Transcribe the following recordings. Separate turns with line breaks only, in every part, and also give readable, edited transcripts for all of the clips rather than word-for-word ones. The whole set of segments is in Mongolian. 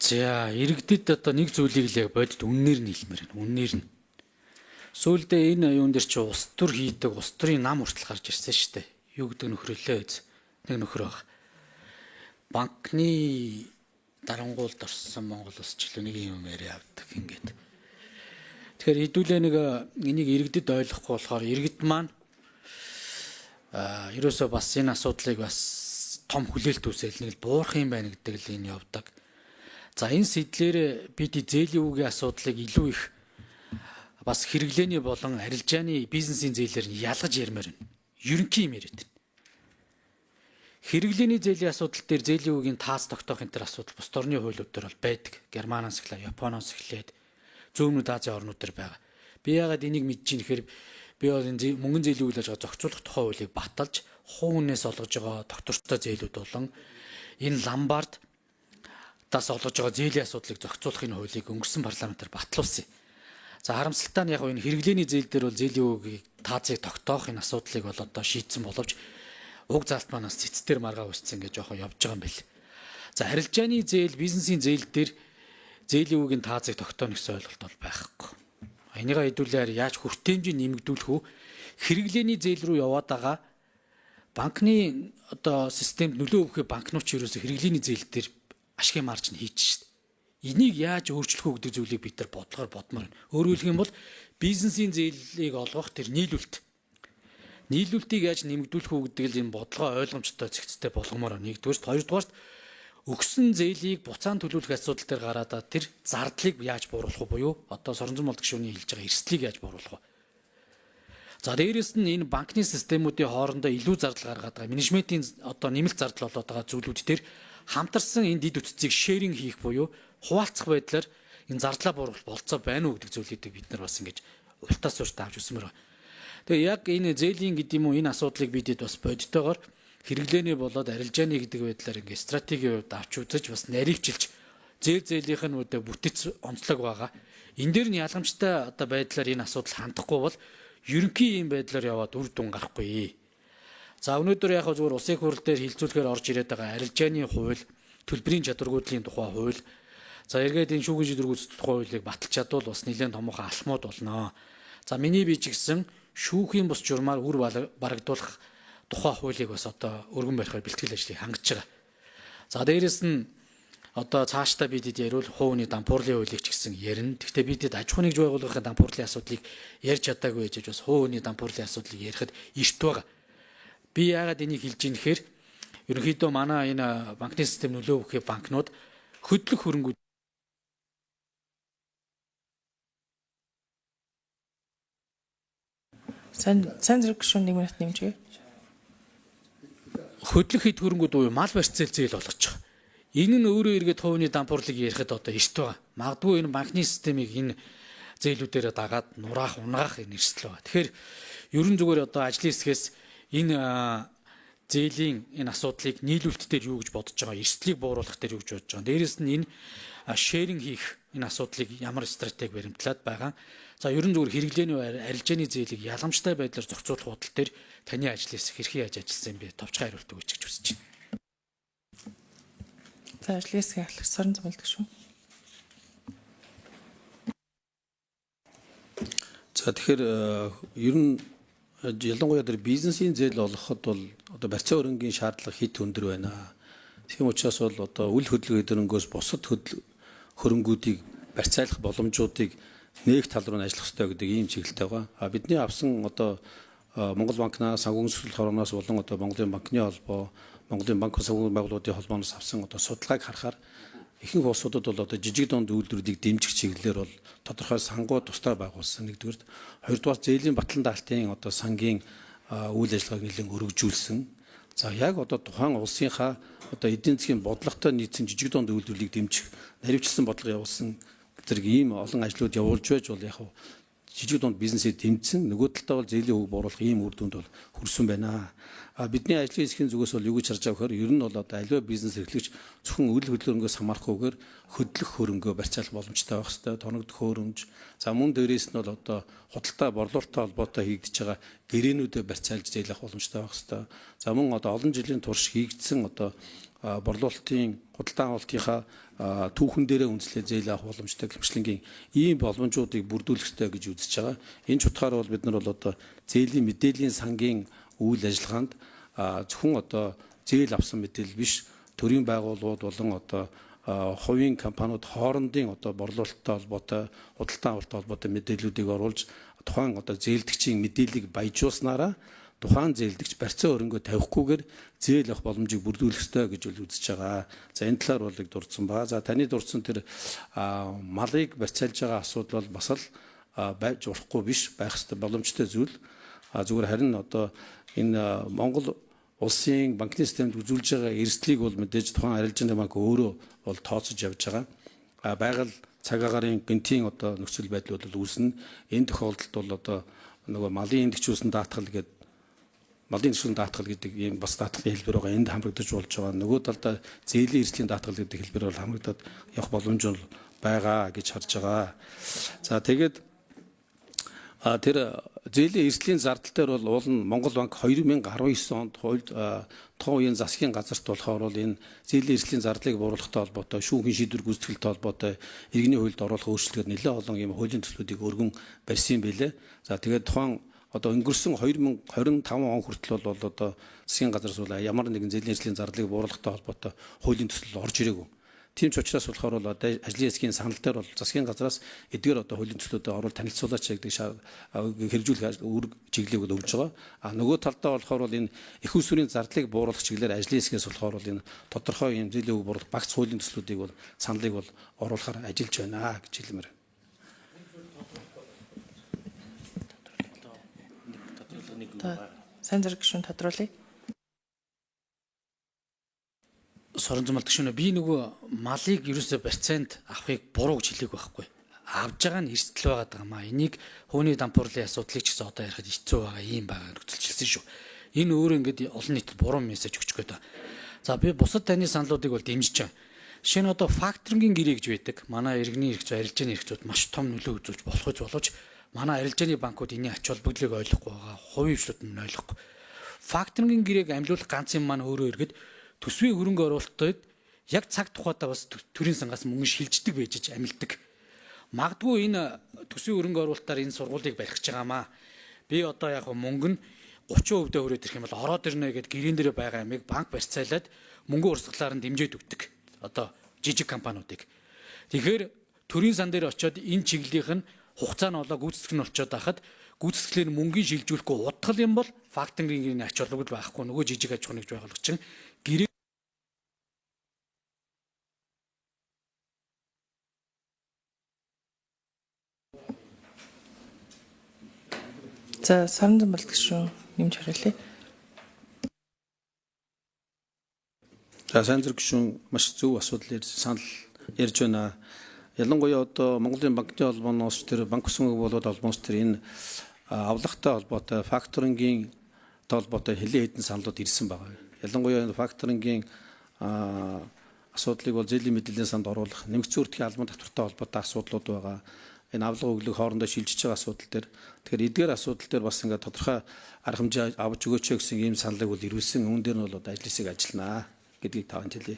За, иргэдэд одоо нэг зүйлийг л яг бодит үннээр нь хэлмээр байна. Үннээр нь. Сүүлдээ энэ юун дээр чи улс төр хийдэг, улс төрийн нам хүртэл гарч ирсэн шүү дээ. Юу гэдэг нөхрөлөө үз. Нэг нөхөр баг. Банкны дарангуулд орсон Монгол улс ч илүү нэг юм яриа авдаг ингээд. Тэгэхээр хэдүүлээ нэг энийг иргэдэд ойлгохгүй болохоор иргэд маань ерөөсөө бас энэ асуудлыг бас том хүлээлт үүсэл нэг л буурах юм байна гэдэг л энэ явдаг. За, энэ сэдлээр бид зээлийн үгийн асуудлыг илүү их бас хэрэглээний болон арилжааны бизнесийн зээлээр нь ялгаж ярмаар байна. Ерөнхий юм яриад байна. Хэрэглээний зээлийн асуудал дээр зээлийн үгийн таас тогтоох энэ төр асуудал бус орны хуулиуд дээр бол байдаг. Германаас эхлээд, Японоос эхлээд Зүүн Азийн орнууд дээр байгаа. Би яагаад энийг мэдэж ийм гэхээр би бол энэ мөнгөн зээлийн үйл ажиллагаа зохицуулах тухай хуулийг баталж, хувь хүнээс олгож байгаа доктортой зээлүүд болон энэ ламбард тас олгож байгаа зээлийн асуудлыг зохицуулах энэ хуулийг өнгөрсөн парламентаар батлуулсан юм. За, харамсалтай нь яг энэ хэрэглээний зээл дээр бол зээлийн үгийг таазыг тогтоох энэ асуудлыг бол одоо шийдсэн боловч уг заалт манаас цэцтэр маргаа үсцэн гэж жоохон явж байгаа юм бэл. За, арилжааны зээл, бизнесийн зээл дээр зээлийн үгийн таазыг тогтооно гэсэн ойлголт бол байхгүй. Энийгээ хэдүүлээр яаж хүртээмжийг нэмэгдүүлэх үү? Хэрэглээний зээл рүү яваад байгаа банкны одоо системд нөлөө өгөх банкнууд ч ерөөсө хэрэглээний зээл дээр ашигын маржин хийж шít. Энийг яаж өөрчлөх үү гэдэг зүйлийг бид нар бодлогоор бодмоор байна. Өөрөөр хэлэх юм бол бизнесийн зээлийг олгох тэр нийлүүлэлт. Нийлүүлэлтийг яаж нэмэгдүүлэх үү гэдэг л энэ бодлогоо ойлгомжтой зэгцтэй болгомоор байна. Нэгдүгээрт, хоёрдугаарт өгсөн зээлийг буцаан төлөвлөх асуудал дээр гараад тэр зардлыг яаж бууруулах вэ буюу одоо Соронзон болдог шүүний хэлж байгаа эрсдлийг яаж бууруулах вэ? За, дээрэс нь энэ банкны системүүдийн хоорондоо илүү зардал гаргаад байгаа менежментийн одоо нэмэлт зардал болоод байгаа зүйлүүд дээр хамтарсан энэ дэд бүтцийг шеринг хийх буюу хуваалцах байдлаар энэ зардлаа бууруулах болцоо байна уу гэдэг зүйлүүдийг бид нар бас ингэж уртаас урт авч үзмээр байна. Тэгээ яг энэ зээлийн гэдэг юм уу энэ асуудлыг бидэд бас бодитойгоор хэрэглээний болоод арилжааны гэдэг байдлаар ингээ стратегийн хувьд авч үзэж бас наривчилж зээл зээлийнх нь үдэ бүтэц онцлог байгаа. Энэ дээр нь ялгамжтай одоо байдлаар энэ асуудал хандахгүй бол ерөнхий ийм байдлаар яваад үр дүн гарахгүй. За, өнөөдөр яг зүгээр улсын хурал дээр хилцүүлэхээр орж ирээд байгаа арилжааны хууль, төлбөрийн чадваргүйдлийн тухай хууль, за эргээд энэ шүүхийн шийдвэр гүйцэтгэх тухай хуулийг баталж чадвал бас нэлээд томоохон алхмууд болно. За, миний би ч гэсэн шүүхийн бус журмаар үр барагдуулах тухай хуулийг бас одоо өргөн барихаар бэлтгэл ажлыг хангаж байгаа. За, дээрэс нь одоо цаашдаа бидэд яриул хувийн дампуурлын хуулийг ч гэсэн ярина. Гэхдээ бидэд аж ахуйн нэгж байгууллагын дампуурлын асуудлыг ярьж чадаагүй байж бас хувийн дампуурлын асуудлыг ярихад эрт байгаа. Би яагаад энийг хэлж ийм гэхээр ерөнхийдөө манай энэ банкны систем нөлөө өгөх банкнууд хөдлөх хөрөнгүүд
Сайн зэрэг гишүүн 1 минут нэмж өгье.
Хөдлөх хэд хөрөнгүүд буюу мал барьцаал зээл болгож байгаа. Энэ нь өөрөө эргээд хувийн дампуурлыг ярихад одоо эрт байгаа. Магадгүй энэ банкны системийг энэ зээлүүдээрээ дагаад нураах, унгаах энэ эрсдэл байгаа. Тэгэхээр ерөн зүгээр одоо ажлын хэсгээс энэ зээлийн энэ асуудлыг нийлүүлэлт дээр юу гэж бодож байгаа, эрсдлийг бууруулах дээр юу гэж бодож байгаа. Дээрээс нь энэ шеринг хийх энэ асуудлыг ямар стратеги баримтлаад байгаа. За, ерөн зүгээр хэрэглээний арилжааны зээлийг ялгамжтай байдлаар зохицуулах худал дээр таны ажлын хэсэг хэрхэн яаж ажилласан юм бэ? Товчхон хариулт өгөөч гэж хүсэж байна.
За, ажлын хэсгийн ахлагч Сорон Зомлдог шүү.
За, тэгэхээр ер нь ялангуяа тэр бизнесийн зээл олгоход бол одоо барьцаа хөрөнгийн шаардлага хит өндөр байна. Тийм учраас бол одоо үл хөдлөх хөрөнгөөс бусад хөрөнгүүдийг барьцаалах боломжуудыг нээх тал руу нь ажиллах ёстой гэдэг ийм чиглэлтэй байгаа. А бидний авсан одоо Монгол банкнаас, санхүүгийн зөвшөөрөл хорооноос болон одоо Монголын банкны холбоо, Монголын банк санхүүгийн байгууллагуудын холбооноос авсан одоо судалгааг харахаар ихэнх улсуудад бол одоо жижиг дунд үйлдвэрүүдийг дэмжих чиглэлээр бол тодорхой сангууд тусдаа байгуулсан нэгдүгээрт, хоёрдугаар зээлийн батлан даалтын одоо сангийн үйл ажиллагааг нэлээд өргөжүүлсэн. За, яг одоо тухайн улсынхаа одоо эдийн засгийн бодлоготой нийцсэн жижиг дунд үйлдвэрлэлийг дэмжих наривчлсан бодлого явуулсан зэрэг ийм олон ажлууд явуулж байж бол яг жижиг дунд бизнесээ дэмжсэн, нөгөө талдаа бол зээлийн хөг бууруулах ийм үр дүнд бол хүрсэн байна. А бидний ажлын хэсгийн зүгээс бол юу гэж харж байгаа гэхээр ер нь бол одоо аливаа бизнес эрхлэгч зөвхөн үйл хөдлөнгөөс хамаарахгүйгээр хөдлөх хөрөнгөө барьцаалах боломжтой байх ёстой, тоногдох хөрөмж. За, мөн дээрээс нь бол одоо худалдаа борлуулалттай холбоотой хийгдэж байгаа гэрээнүүдэд барьцаалж зээл авах боломжтой байх ёстой. За, мөн одоо олон жилийн турш хийгдсэн одоо борлуулалтын худалдан авалтынхаа түүхэн дээрээ үндэслээ зээл авах боломжтой гэмшлэнгийн ийм боломжуудыг бүрдүүлэх ёстой гэж үзэж байгаа. Энэ ч утгаар бол бид нар бол одоо зээлийн мэдээллийн сангийн үйл ажиллагаанд зөвхөн одоо зээл авсан мэдээлэл биш, төрийн байгууллагууд болон одоо хувийн компаниуд хоорондын одоо борлуулалттай холбоотой, худалдан авалттай холбоотой мэдээллүүдийг оруулж тухайн одоо зээлдэгчийн мэдээллийг баяжуулснараа тухайн зээлдэгч барьцаа өрөнгөө тавихгүйгээр зээл авах боломжийг бүрдүүлэх ёстой гэж бол үзэж байгаа. За энэ талаар бол их дурдсан ба. За таны дурдсан тэр малыг барьцаалж байгаа асуудал бол бас л байж болохгүй биш, байх ёстой боломжтой зүйл. Зүгээр харин одоо энэ Монгол улсын банкны системд үзүүлж байгаа эрсдлийг бол мэдээж тухайн арилжааны банк өөрөө бол тооцож явж байгаа. Байгаль цаг агаарын гэнтийн одоо нөхцөл байдал бол үүснэ. Энэ тохиолдолд бол одоо нөгөө малын эндэгчүүлсэн даатгал гэдэг малын эндэгчүүлсэн даатгал гэдэг ийм бас даатгалын хэлбэр байгаа. Энд хамрагдаж болж байгаа. Нөгөө талдаа зээлийн эрсдлийн даатгал гэдэг хэлбэр бол хамрагдаад явах боломж бол байгаа гэж харж байгаа. За тэгээд тэр зээлийн эрсдлийн зардал дээр бол уул нь Монгол банк 2019 онд хууль тухайн үеийн засгийн газарт болохоор бол энэ зээлийн эрсдлийн зардлыг бууруулахтай холбоотой шүүхийн шийдвэр гүйцэтгэлтэй холбоотой иргэний хуульд оруулах өөрчлөлтөөр нэлээд олон ийм хуулийн төслүүдийг өргөн барьсан юм билээ. За тэгээд тухайн одоо өнгөрсөн 2025 он хүртэл бол одоо засгийн газраас бол ямар нэгэн зээлийн эрсдлийн зардлыг бууруулахтай холбоотой хуулийн төсөл орж ирээгүй. Тийм ч учраас болохоор бол одоо ажлын хэсгийн санал дээр бол засгийн газраас эдгээр одоо хуулийн төслүүдэд оруул танилцуулаач гэдэг хэрэгжүүлэх үүрэг чиглэлийг бол өгж байгаа. А нөгөө талдаа болохоор бол энэ эх үүсвэрийн зардлыг бууруулах чиглэлээр ажлын хэсгээс болохоор бол энэ тодорхой юм зээлийн үг бууруулах багц хуулийн төслүүдийг бол саналыг бол оруулахар ажиллаж байна гэж хэлмээр.
Сайн зэрэг гишүүн тодруулъя.
Сорон зумал гишүүнээ би нөгөө малыг ерөөсөө барьцаанд авахыг буруу гэж хэлээг байхгүй. Авж байгаа нь эрсдэл байгаа даа маа. Энийг хууны дампуурлын асуудлыг ч гэсэн одоо ярихад хэцүү байгаа юм байгаа нөхцөлжилсэн шүү. Энэ өөрөө ингээд олон нийтэд буруу мессеж өгч гээд байна. За би бусад таны саналуудыг бол дэмжиж байгаа. Жишээ нь одоо факторингийн гэрээ гэж байдаг. Манай иргэний эрх зүй, арилжааны эрх зүйд маш том нөлөө үзүүлж болох үз боловч манай арилжааны банкуд энэний ач холбогдлыг ойлгохгүй байгаа. Хувийн хвшлүүд нь ойлгохгүй. Факторингийн гэрээг амьлуулах ганц юм маань өөрөө эргэд төсвийн хөрөнгө оруулалтад яг цаг тухайдаа бас төрийн сангаас мөнгө шилждэг байж амилдаг. Магадгүй энэ төсвийн хөрөнгө оруулалтаар энэ сургуулийг барих гэж байгаамаа. Би одоо яг мөнгө нь 30% дээр хүрээд ирэх юм бол ороод ирнэ гэд гэрэн дээр байгаа ямыг банк барьцаалаад мөнгө урсгалаар нь дэмжиж өгдөг. Одоо жижиг компаниудыг. Тэгэхээр төрийн сан дээр очиод энэ чиглэлийнх нь хугацаа нь болоо гүйцэтгэх нь болчоод байхад гүйцэтгэлээр мөнгөний шилжүүлэхгүй удах юм бол факторингийн ач холбогдол байхгүй нөгөө жижиг аж ахуйн нэгж байгуулагч гэрээ
За саран зам болдог шүү. Нэмж хариулъя.
За сайн зэрэг гишүүн маш зөв асуудал ярьж санал ярьж байна. Ялангуяа одоо Монголын банкны холбооноос тэр банк өсөн болоод холбооноос тэр энэ авлагатай холбоотой факторингийн холбоотой нэлээд хэдэн саналууд ирсэн байгаа. Ялангуяа энэ факторингийн асуудлыг бол зээлийн мэдээллийн санд оруулах, нэмэгдсэн үрдгийн албан татвартай холбоотой асуудлууд байгаа. Энэ авлага өглөг хоорондоо шилжиж байгаа асуудал дээр. Тэгэхээр эдгээр асуудал дээр бас ингээд тодорхой арга хэмжээ авч өгөөч гэсэн ийм саналыг бол ирүүлсэн. Үүн дээр нь бол одоо ажил хэсэг ажилланаа гэдгийг таван хэлье.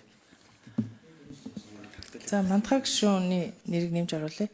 За мандхаа гишүүний нэрийг нэмж оруулъя.